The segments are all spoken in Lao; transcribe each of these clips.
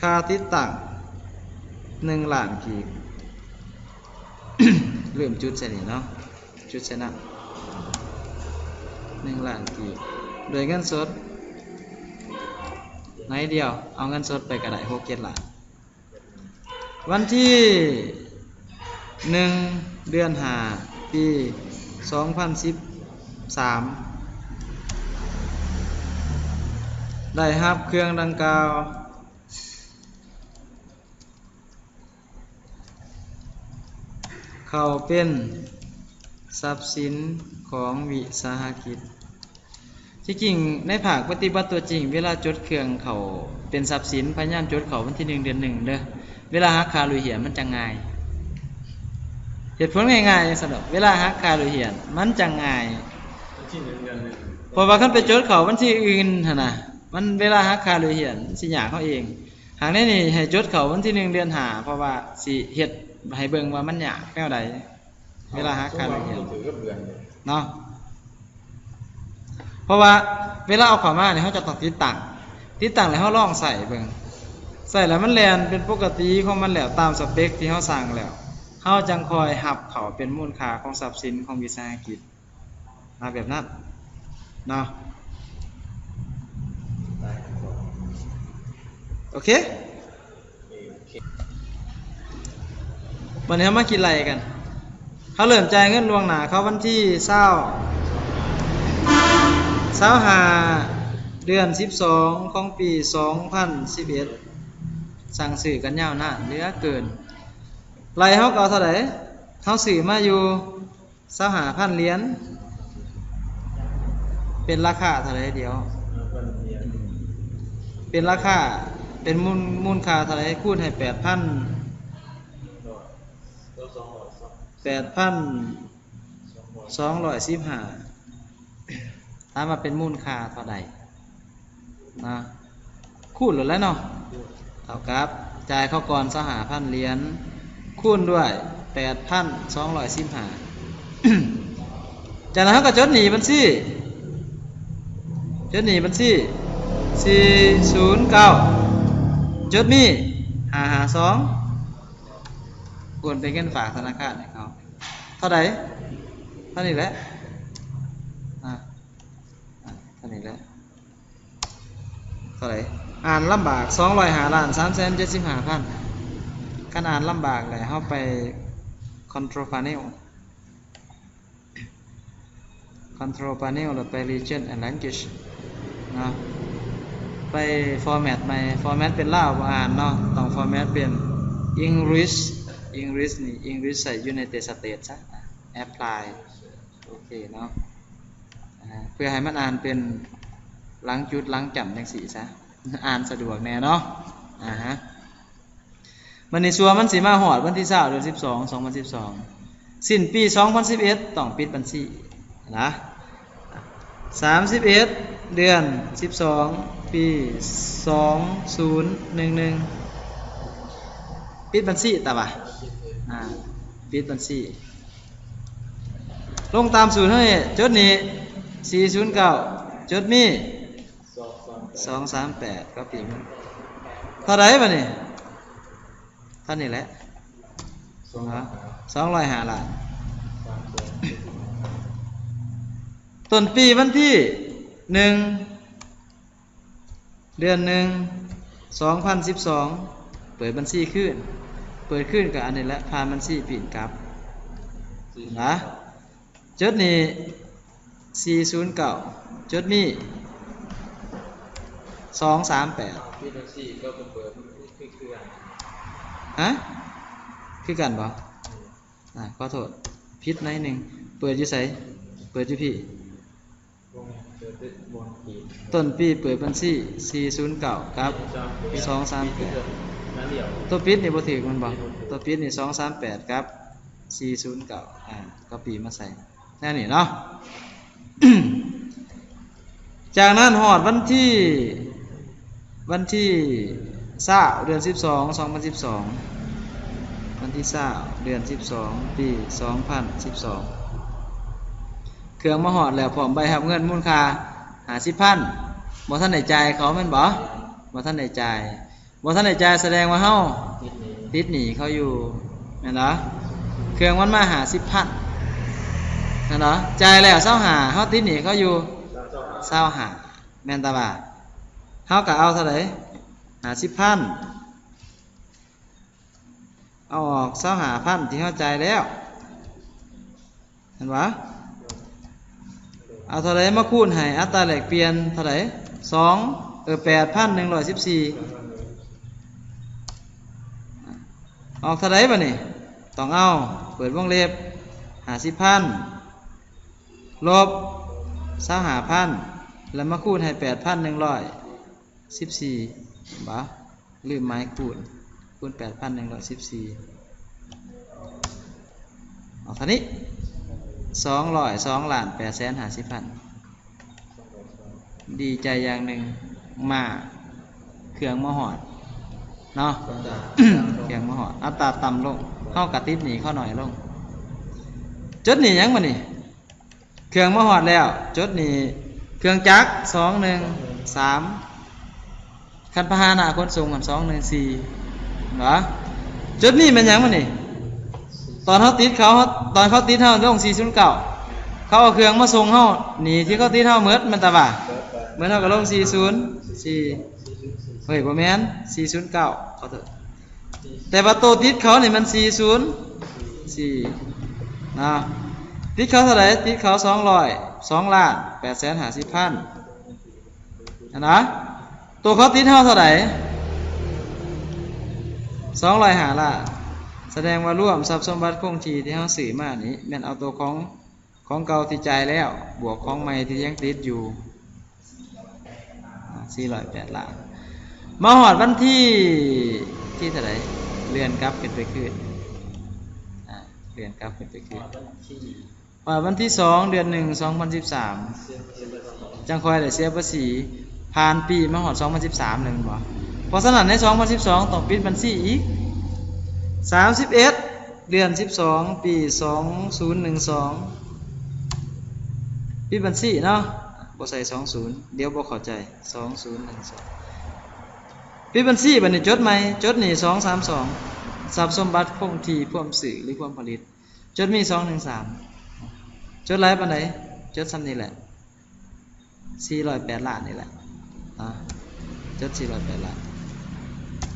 ຄ່າຕິດຕັ້ງ ໜຶ່ງລ້ານກີບ ເລີ່ມຈຸດໃສ່ນີ້ເນາະ ຈຸດໃສ່ນຳ ໜຶ່ງລ້ານກີບ ດ້ວຍເງິນສົດ ໃນດຽວ ເອົາເງິນສົດໄປກໍໄດ້ ຫົກເຈັດລ້ານ. ວັນທີໜຶ່ງ ເດືອນຫ້າ ປີສອງພັນສິບສາມ ໄດ້ຮັບເຄື່ອງດັ່ງກ່າວ ເຂົ້າເປັນຊັບສິນຂອງວິສາຫະກິດ. ທີ່ຈິງໃນພາກປະຕິບັດຕົວຈິງ ເວລາຈົດເຄື່ອງເຂົ້າເປັນຊັບສິນ ພະຍາຍາມຈົດເຂົ້າວັນທີໜຶ່ງ ເດືອນໜຶ່ງເດີ ເວລາຫັກຄ່າຫຼວຍຫຽນມັນຈະງ່າຍ. ເຫດຜົນງ່າຍໆ ຈັ່ງຊັ້ນດອກ ເວລາຫັກຄ່າຫຼວຍຫຽນມັນຈະງ່າຍ ວັນທີໜຶ່ງ ເດືອນໜຶ່ງ ເພາະວ່າຄັນໄປຈົດເຂົ້າວັນທີອື່ນຫັ້ນນະ ມັນເວລາຫັກຄ່າຫຼວຍຫຽນມັນຊິຍາກເຮົາເອງ. ຫາກໃນນີ້ໃຫ້ຈົດເຂົ້າວັນທີໜຶ່ງ ເດືອນຫ້າ ເພາະວ່າຊິເຮັດໃຫ້ເບິ່ງວ່າມັນຍາກແນວໃດ ເວລາຫາຄ່າຫຼວຍຫຽນເນາະ. ເພາະວ່າເວລາເອົາເຂົ້າມານີ້ ເຮົາຈະຕ້ອງຕິດຕັ້ງ ຕິດຕັ້ງແລ້ວເຮົາລອງໃຊ້ເບິ່ງ ໃຊ້ແລ້ວມັນແລ່ນເປັນປົກກະຕິຂອງມັນແລ້ວ ຕາມສະເປັກທີ່ເຮົາສັ່ງແລ້ວ ເຮົາຈັ່ງຄ່ອຍຮັບເຂົ້າເປັນມູນຄ່າຂອງຊັບສິນຂອງວິສາຫະກິດ. ອາ ແບບນັ້ນເນາະ ໂອເຄ. ບັດນີ້ເຮົາມາຄິດໄລ່ກັນ ເຮົາເລີ່ມຈ່າຍເງິນລ່ວງໜ້າເຂົ້າວັນທີຊາວ ຊາວຫ້າ ເດືອນສິບສອງ ຂອງປີສອງພັນສິບເອັດ ສັ່ງຊື້ກັນຍາວນານເຫຼືອເກີນ. ໄລ່ເຮົາກໍເອົາເທົ່າໃດ? ເຮົາຊື້ມາຢູ່ ຊາວຫ້າພັນຫຼຽນ ເປັນລາຄາເທົ່າໃດ? ດຽວ ເປັນລາຄາ ເປັນມູນ ມູນຄ່າເທົ່າໃດ? ຄູນໃຫ້ແປດພັນ ແປດພັນສອງຮ້ອຍສິບຫ້າ ຖາມວ່າເປັນມູນຄ່າເທົ່າໃດ? ນະ ຄູນໂລດແຫຼະເນາະ ເທົ່າກັບຈ່າຍເຂົາກ່ອນຊາວຫ້າພັນຫຼຽນ ຄູນດ້ວຍແປດພັນສອງຮ້ອຍສິບຫ້າ ຈາກນັ້ນເຮົາກໍຈົດໜີ້ບັນຊີ ຈົດໜີ້ບັນຊີ ສີ່ສູນເກົ້າ ຈົດມີ ຫ້າຫ້າສອງ ໂອນເປັນເງິນຝາກທະນາຄານໃຫ້ເຂົາ ເທົ່າໃດ? ເທົ່ານີ້ແຫຼະ ອາ ອາ ເທົ່ານີ້ແຫຼະ. ເທົ່າໃດ? ອ່ານລຳບາກ ສອງຮ້ອຍຫ້າລ້ານສາມແສນເຈັດສິບຫ້າພັນ ຄັນອ່ານລຳບາກແຫຼະ ເຮົາໄປ Control Panel Control Panel ແລ້ວໄປ Region and Language ເນາະ ໄປ Format ໃໝ່ Format ເປັນລາວບໍ່ອ່ານເນາະ ຕ້ອງ Format ເປັນ English English ນີ້ English ໃສ່ United States ຊະ Apply ໂອເຄເນາະ ອາ ເພື່ອໃຫ້ມັນອ່ານເປັນຫຼັງຈຸດຫຼັງຈ້ຳຈັ່ງຊີ້ຊະ ອ່ານສະດວກແດ່ເນາະ ອາຮະ ບັດນີ້ສ່ວນມັນຊິມາຮອດວັນທີຊາວ ເດືອນສິບສອງ ສອງພັນສິບສອງ ສິ້ນປີສອງພັນສິບເອັດ ຕ້ອງປິດບັນຊີນະ ສາມສິບເອັດ ເດືອນສິບສອງ ປີສອງພັນໜຶ່ງ ປິດບັນຊີຕາວ່າ ອາ ປິດບັນຊີ ລົງຕາມສູດເຮົານີ້ ຈົດນີ້ ສີ່ສູນເກົ້າ ຈົດມີ ສອງສາມແປດ ກໍປີ ເທົ່າໃດບັດນີ້? ເທົ່ານີ້ແຫຼະ ສອງຮ້ອຍຫ້າລ້ານ ຕົ້ນປີວັນທີໜຶ່ງ ເດືອນໜຶ່ງ ສອງພັນສິບສອງ ເປີດບັນຊີຄືນ ເປີດຄືນກໍອັນນີ້ແຫຼະ ຜ່ານບັນຊີປີ້ນກັບນະ ຈົດນີ້ ສີ່ສູນເກົ້າ ຈົດມີ ສອງສາມແປດ ປີໜຶ່ງສີ່ກໍເປີດຄືກັນ ຮະ? ຄືກັນບໍ່? ອາ ຂໍໂທດ ຜິດໜ້ອຍໜຶ່ງ ເປີດຢູ່ໃສ? ເປີດຢູ່ພີ້ ຕົ້ນປີເປີດບັນຊີ ສີ່ສູນເກົ້າ ກັບ ສອງສາມແປດ ຕົວປິດນີ້ບໍ່ຖືກແມ່ນບໍ່? ຕົວປິດນີ້ ສອງສາມແປດ ກັບ ສີ່ສູນເກົ້າ ອາ ກໍປີມາໃສ່ ແນວນີ້ເນາະ ຈາກນັ້ນຮອດວັນທີ ວັນທີຊາວ ເດືອນສິບສອງ ສອງພັນສິບສອງ ວັນທີຊາວ ເດືອນສິບສອງ ປີສອງພັນສິບສອງ ເຄື່ອງມາຮອດແລ້ວ ພ້ອມໃບຮັບເງິນມູນຄ່າຫ້າສິບພັນ ບໍ່ທັນໄດ້ຈ່າຍເຂົາແມ່ນບໍ່? ບໍ່ທັນໄດ້ຈ່າຍ ບໍ່ທັນໄດ້ຈ່າຍ ສະແດງວ່າເຮົາຕິດໜີ້ເຂົາຢູ່ ແມ່ນບໍ່? ເຄື່ອງມັນມາຫ້າສິບພັນ ແມ່ນບໍ່? ຈ່າຍແລ້ວຊາວຫ້າ ເຮົາຕິດໜີ້ເຂົາຢູ່ຊາວຫ້າ ແມ່ນຕາວ່າ ເຮົາກໍເອົາເທົ່າໃດ? ຫ້າສິບພັນ ເອົາອອກຊາວຫ້າພັນທີ່ເຮົາຈ່າຍແລ້ວ ເຫັນບໍ່? ເອົາເທົ່າໃດມາຄູນໃຫ້ອັດຕາແລກປ່ຽນເທົ່າໃດ? ສອງ ເອີ ແປດພັນໜຶ່ງຮ້ອຍສິບສີ່ ອອກເທົ່າໃດບາດນີ້? ຕ້ອງເອົາ ເປີດວົງເລັບ ຫ້າສິບພັນ ລົບຊາວຫ້າພັນ ແລ້ວມາຄູນໃຫ້ແປດພັນໜຶ່ງຮ້ອຍສິບສີ່ ເຫັນບໍ່? ລືມໝາຍຄູນ ຄູນແປດພັນໜຶ່ງຮ້ອຍສິບສີ່ ອອກເທົ່ານີ້ ສອງຮ້ອຍສອງລ້ານແປດແສນຫ້າສິບພັນ. ດີໃຈຢ່າງໜຶ່ງ ມາ ເຄື່ອງມາຮອດເນາະ ເຄື່ອງມາຮອດ ອັດຕາຕ່ຳລົງ ເຮົາກະຕິດໜີ້ເຂົາໜ້ອຍລົງ. ຈົດໜີ້ຫຍັງບາດນີ້? ເຄື່ອງມາຮອດແລ້ວ ຈົດໜີ້ເຄື່ອງຈັກ ສອງໜຶ່ງສາມ ຄັນພາຫະນະຂົນສົ່ງຫັ້ນ ສອງໜຶ່ງສີ່ ເຫັນບໍ່? ຈົດໜີ້ແມ່ນຫຍັງບາດນີ້? ຕອນເຮົາຕິດເຂົາ ຕອນເຂົາຕິດເຮົາລົງສີ່ສູນເກົ້າ ເຂົາເອົາເຄື່ອງມາສົ່ງເຮົາ ໜີ້ທີ່ເຂົາຕິດເຮົາໝົດ ແມ່ນຕາວ່າ ໝົດ ເຮົາກໍລົງສີ່ສູນສີ່ ເຮີ້ຍ ບໍ່ແມ່ນ ສີ່ສູນເກົ້າ ຂໍໂທດ. ແຕ່ວ່າໂຕຕິດເຂົານີ້ມັນສີ່ສູນສີ່ນະ ຕິດເຂົາເທົ່າໃດ? ຕິດເຂົາສອງຮ້ອຍສອງລ້ານແປດແສນຫ້າສິບພັນຫັ້ນນະ. ໂຕເຂົາຕິດເຮົາເທົ່າໃດ? ສອງຮ້ອຍຫ້າລ້ານ. ສະແດງວ່າລວມຊັບສົມບັດຄົງທີ່ທີ່ເຮົາຊື້ມານີ້ ແມ່ນເອົາໂຕຂອງ ຂອງເກົ່າທີ່ຈ່າຍແລ້ວ ບວກຂອງໃໝ່ທີ່ຍັງຕິດຢູ່ ອາ ສີ່ຮ້ອຍແປດລ້ານ. ມາຮອດວັນທີ ທີເທົ່າໃດ? ເລື່ອນກັບຂຶ້ນໄປຄືນ ອາ ເລື່ອນກັບຂຶ້ນໄປຄືນ ຮອດວັນທີສອງ ເດືອນໜຶ່ງ ສອງພັນສິບສາມ ຈັ່ງຄ່ອຍໄດ້ເສຍພາສີ ຜ່ານປີມາຮອດສອງພັນສິບສາມແລ້ວແມ່ນບໍ່? ເພາະສະນັ້ນໃນສອງພັນສິບສອງຕ້ອງປິດບັນຊີອີກ ສາມສິບເອັດ ເດືອນສິບສອງ ປີສອງພັນໜຶ່ງ ສອງ ປິດບັນຊີເນາະ ບໍ່ໃສ່ສອງສູນ ດຽວບໍ່ເຂົ້າໃຈ ສອງພັນໜຶ່ງ ສອງ ປິດບັນຊີ. ບັດນີ້ຈົດໃໝ່ ຈົດນີ້ສອງສາມສອງ ຊັບສົມບັດຄົງທີ່ພວມຊື້ ຫຼື ພວມຜະລິດ ຈົດມີສອງໜຶ່ງສາມ ຈົດຫຼາຍປານໃດ? ຈົດສ່ຳນີ້ແຫຼະ ສີ່ຮ້ອຍແປດລ້ານນີ້ແຫຼະ ອາ ຈົດສີ່ຮ້ອຍແປດລ້ານ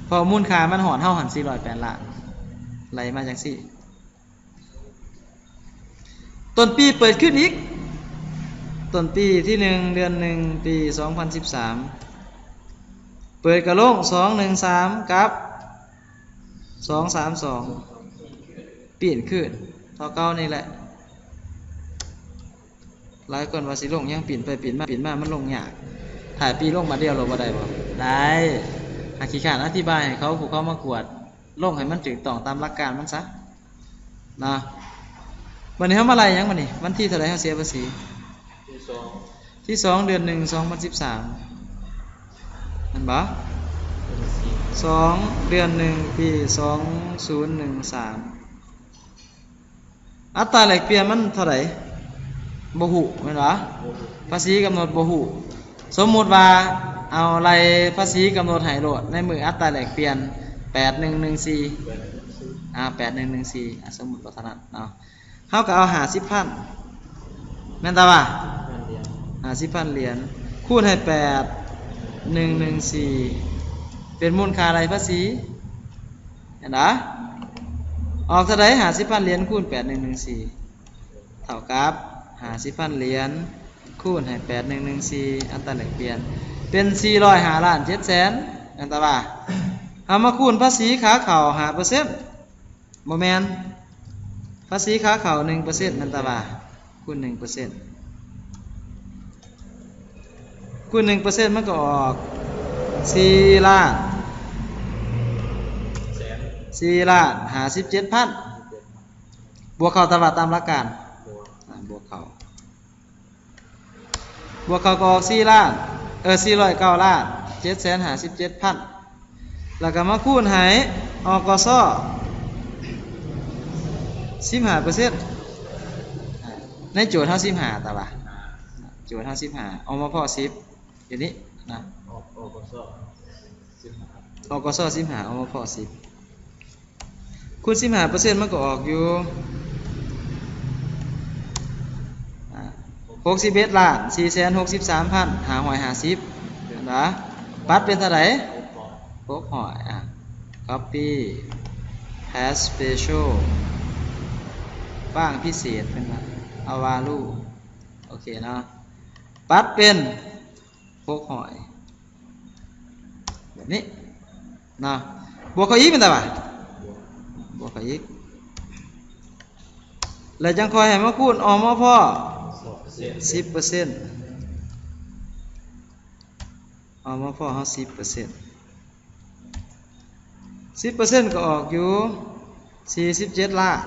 ເພາະມູນຄ່າມັນຮອດເຮົາຫັ້ນສີ່ຮ້ອຍແປດລ້ານ ໄລ່ມາຈັ່ງຊີ້. ຕົ້ນປີເປີດຂຶ້ນອີກ ຕົ້ນປີທີໜຶ່ງ ເດືອນໜຶ່ງ ປີສອງພັນສິບສາມ ເປີດກະລົງສອງໜຶ່ງສາມກັບສອງສາມສອງ ປີ້ນຄືນເທົ່າເກົ່ານີ້ແຫຼະ. ຫຼາຍຄົນວ່າຊິລົງຫຍັງ ປິ່ນໄປປິ່ນມາ ປິ່ນມາ ມັນລົງຍາກ. ທ້າຍປີລົງບາດດຽວໂລດບໍ່ໄດ້ບໍ່? ໄດ້. ຫາກຂີ້ຄ້ານອະທິບາຍໃຫ້ເຂົາ ຜູ້ເຂົາມາກວດ ລົງໃຫ້ມັນຖືກຕ້ອງຕາມຫຼັກການມັນຊະເນາະ. ບັດນີ້ເຮົາມາໄລ່ຫຍັງບັດນີ້? ວັນທີເທົ່າໃດເຮົາເສຍພາສີ? ທີສອງ ທີສອງ ເດືອນໜຶ່ງ ສອງພັນສິບສາມ ແມ່ນບໍ່? ສອງ ເດືອນໜຶ່ງ ປີສອງພັນໜຶ່ງສາມ ອັດຕາແລກປ່ຽນມັນເທົ່າໃດ? ບໍ່ຮູ້ແມ່ນບໍ່? ບໍ່ຮູ້. ພາສີກຳນົດບໍ່ຮູ້. ສົມມຸດວ່າເອົາໄລ່ພາສີກຳນົດໃຫ້ໂລດ ໃນມື້ອັດຕາແລກປ່ຽນ ແປດໜຶ່ງໜຶ່ງສີ່ ແປດໜຶ່ງໜຶ່ງສີ່ ອາ ແປດໜຶ່ງໜຶ່ງສີ່ ອາ ສົມມຸດວ່າເທົ່ານັ້ນເນາະ ເຮົາກໍເອົາຫ້າສິບພັນ ແມ່ນຕາວ່າ ຫ້າສິບພັນຫຼຽນ ຫາສິບພັນຫຼຽນ ຄູນໃຫ້ແປດໜຶ່ງໜຶ່ງສີ່ ເປັນມູນຄ່າໄລ່ພາສີ ເຫັນບໍ່? ອອກເທົ່າໃດ? ຫ້າສິບພັນຫຼຽນ ຄູນແປດໜຶ່ງໜຶ່ງສີ່ ເທົ່າກັບຫ້າສິບພັນຫຼຽນ ຄູນໃຫ້ແປດໜຶ່ງໜຶ່ງສີ່ ອັດຕາແລກປ່ຽນ ເປັນສີ່ຮ້ອຍຫ້າລ້ານເຈັດແສນ ແມ່ນຕາວ່າ ເຮົາມາຄູນພາສີຂາເຂົ້າຫ້າເປີເຊັນ ບໍ່ແມ່ນ ພາສີຂາເຂົ້າໜຶ່ງເປີເຊັນ ແມ່ນຕາວ່າ ຄູນໜຶ່ງເປີເຊັນ ຄູນໜຶ່ງເປີເຊັນ ມັນກໍອອກສີ່ລ້ານ ສີ່ລ້ານຫ້າສິບເຈັດພັນ ບວກເຂົ້າຕາມ ຕາມຫຼັກການ ບວກ ອາ ບວກເຂົ້າ ບວກເຂົ້າກໍອອກສີ່ລ້ານ ເອີ ສີ່ຮ້ອຍເກົ້າລ້ານເຈັດແສນຫ້າສິບເຈັດພັນ ແລ້ວກໍມາຄູນໃຫ້ ອກກສ ສິບຫ້າເປີເຊັນ ໃນໂຈດເຮົາສິບຫ້າ ຕາວ່າ ໂຈດເຮົາສິບຫ້າ ອອກມາພໍ້ສິບ ຢູ່ນີ້ນະ ອອກ ອກກສ ສິບຫ້າ ອກກສ ສິບຫ້າ ອມພ ສິບ ຄູນ ສິບຫ້າເປີເຊັນ ມັນກໍອອກຢູ່ ອ່າ ຫົກສິບເອັດລ້ານ ສີ່ແສນຫົກສິບສາມພັນຫ້າຮ້ອຍຫ້າສິບ ເຫັນບໍ່? ປັດເປັນເທົ່າໃດ? ຫົກຮ້ອຍ ອ່າ copy paste special ວາງພິເສດເປັນວ່າ value ໂອເຄເນາະ ປັດເປັນຫົກຮ້ອຍ ແບບນີ້ເນາະ ບວກເຂົ້າອີກແມ່ນຕາຫວາ? ບວກເຂົ້າອີກ ແລ້ວຈັ່ງຄ່ອຍໃຫ້ມາຄູນ ອມພ ສິບເປີເຊັນ ອມພ ເຮົາ ສິບເປີເຊັນ ສິບເປີເຊັນ ກໍອອກຢູ່ ສີ່ສິບເຈັດລ້ານ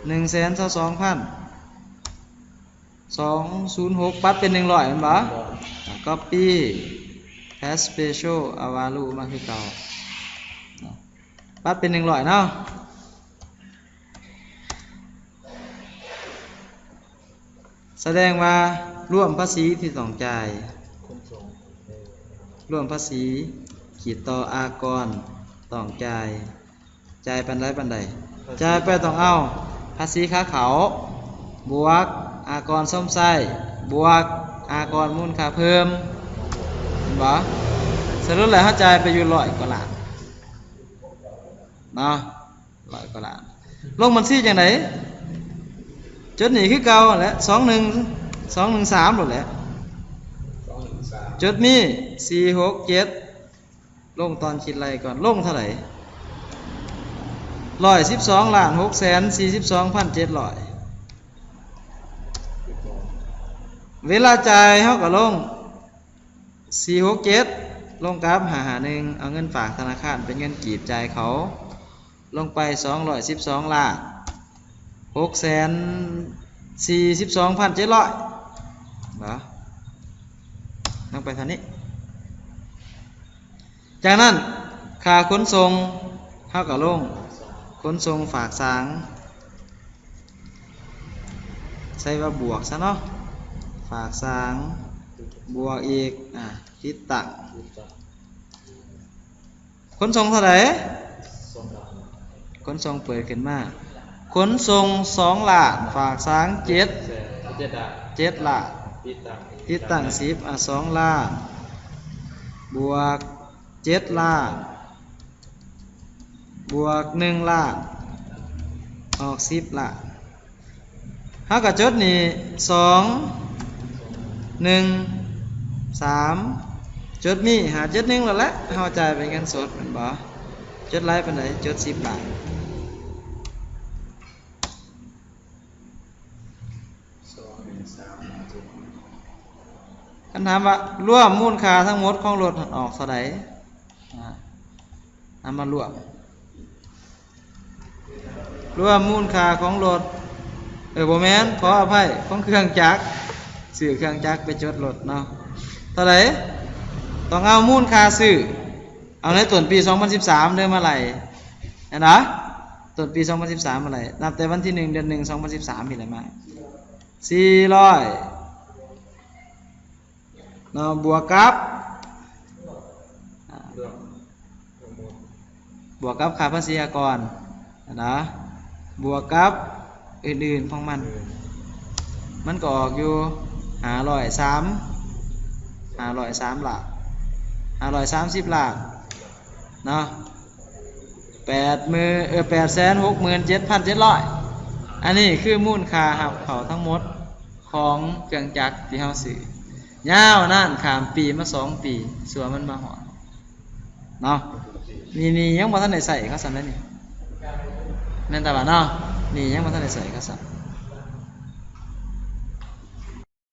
ໜຶ່ງແສນຊາວສອງພັນ ສອງສູນຫົກ ປັດເປັນໜຶ່ງຮ້ອຍ ແມ່ນບໍ່? ອ່າ copy paste special ເອົາ value ມາຄືເກົ່າເນາະ ປັດເປັນໜຶ່ງຮ້ອຍເນາະ ສະແດງວ່າລວມພາສີທີ່ຕ້ອງຈ່າຍ ລວມພາສີ ຂີດຕໍ່ອາກອນຕ້ອງຈ່າຍ ຈ່າຍປານໃດປານໃດ? ຈ່າຍໄປຕ້ອງເອົາພາສີຂາເຂົ້າ ບວກອາກອນຊົມໃຊ້ ບວກອາກອນມູນຄ່າເພີ່ມ ເຫັນບໍ່? ສະຫຼຸບແລ້ວເຮົາຈ່າຍໄປຢູ່ຮ້ອຍກວ່າລ້ານເນາະ ຮ້ອຍກວ່າລ້ານ ລົງບັນຊີຈັ່ງໃດ? ຈົດໜີ້ຄືເກົ່າແຫຼະ ສອງໜຶ່ງ ສອງໜຶ່ງສາມໂລດແຫຼະ ຈົດມີ ສີ່ຫົກເຈັດ ລົງຕອນຄິດໄລ່ກ່ອນ ລົງເທົ່າໃດ? ຮ້ອຍສິບສອງລ້ານຫົກແສນສີ່ສິບສອງພັນເຈັດຮ້ອຍ ເວລາຈ່າຍເຮົາກໍລົງ ສີ່ຫົກເຈັດ ລົງກັບ ຫ້າຫ້າໜຶ່ງ ເອົາເງິນຝາກທະນາຄານເປັນເງິນກີບຈ່າຍເຂົາ ລົງໄປ ສອງຮ້ອຍສິບສອງລ້ານຫົກແສນສີ່ສິບສອງພັນເຈັດຮ້ອຍ ເນາະ ລົງໄປເທົ່ານີ້ ຈາກນັ້ນ ຄ່າຂົນສົ່ງ ເຮົາກໍລົງ ຂົນສົ່ງຝາກສາງ ໃສ່ວ່າບວກຊະເນາະ ຝາກສາງ ບວກອີກ ອ່າ ຕິດຕັ້ງ ຂົນສົ່ງເທົ່າໃດ? ຂົນສົ່ງເປີດຂຶ້ນມາ ຂົນສົ່ງສອງລ້ານ ຝາກສາງເຈັດ ເຈັດລ້ານ ຕິດຕັ້ງສິບ ອ່າ ສອງລ້ານ ບວກເຈັດລ້ານ ບວກໜຶ່ງລ້ານ ອອກສິບລ້ານ ເຮົາກໍຈົດນີ້ ສອງ ໜຶ່ງ ສາມ ຈົດມີ ຫ້າເຈັດໜຶ່ງ ແລ້ວແຫຼະ ເຮົາຈ່າຍເປັນເງິນສົດແມ່ນບໍ່? ຈົດຫຼາຍປານໃດ? ຈົດສິບລ້ານ ຄັນຖາມວ່າລວມມູນຄ່າທັງໝົດຂອງລົດຫັ້ນອອກເທົ່າໃດ? ອ່າ ເອົາມາລວມ ລວມມູນຄ່າຂອງລົດ ເອີ ບໍ່ແມ່ນ ຂໍອະໄພ ຂອງເຄື່ອງຈັກ ຊື້ເຄື່ອງຈັກໄປຈົດລົດເນາະ ເທົ່າໃດ? ຕ້ອງເອົາມູນຄ່າຊື້ ເອົາໃນຕົ້ນປີສອງພັນສິບສາມເດີ ມາໄລ່ ເຫັນບໍ່? ຕົ້ນປີສອງພັນສິບສາມມາໄລ່ ນັບແຕ່ວັນທີໜຶ່ງ ເດືອນໜຶ່ງ ສອງພັນສິບສາມນີ້ແຫຼະມາ ສີ່ຮ້ອຍ ເນາະ ບວກກັບ ອ່າ ບວກກັບຄ່າພາສີອາກອນນະ ບວກກັບອື່ນໆຂອງມັນ ມັນກໍອອກຢູ່ ຫ້າຮ້ອຍສາມ ຫ້າຮ້ອຍສາມລ້ານ ຫ້າຮ້ອຍສາມສິບລ້ານເນາະ ແປດໝື່ນ ເອີ ແປດແສນຫົກໝື່ນເຈັດພັນເຈັດຮ້ອຍ ອັນນີ້ຄືມູນຄ່າຮັບເຂົ້າທັງໝົດຂອງເຄື່ອງຈັກທີ່ເຮົາຊື້ ຍາວນານຂ້າມປີມາສອງປີ ຊົ່ວມັນມາຮອດເນາະ ນີ້ ນີ້ຍັງບໍ່ທັນໄດ້ໃຊ້ເຂົາຊ້ຳເດ້ນີ້ ແມ່ນຕາຫວາເນາະ ນີ້ຍັງບໍ່ທັນໄດ້ໃຊ້ເຂົາຊ້ຳ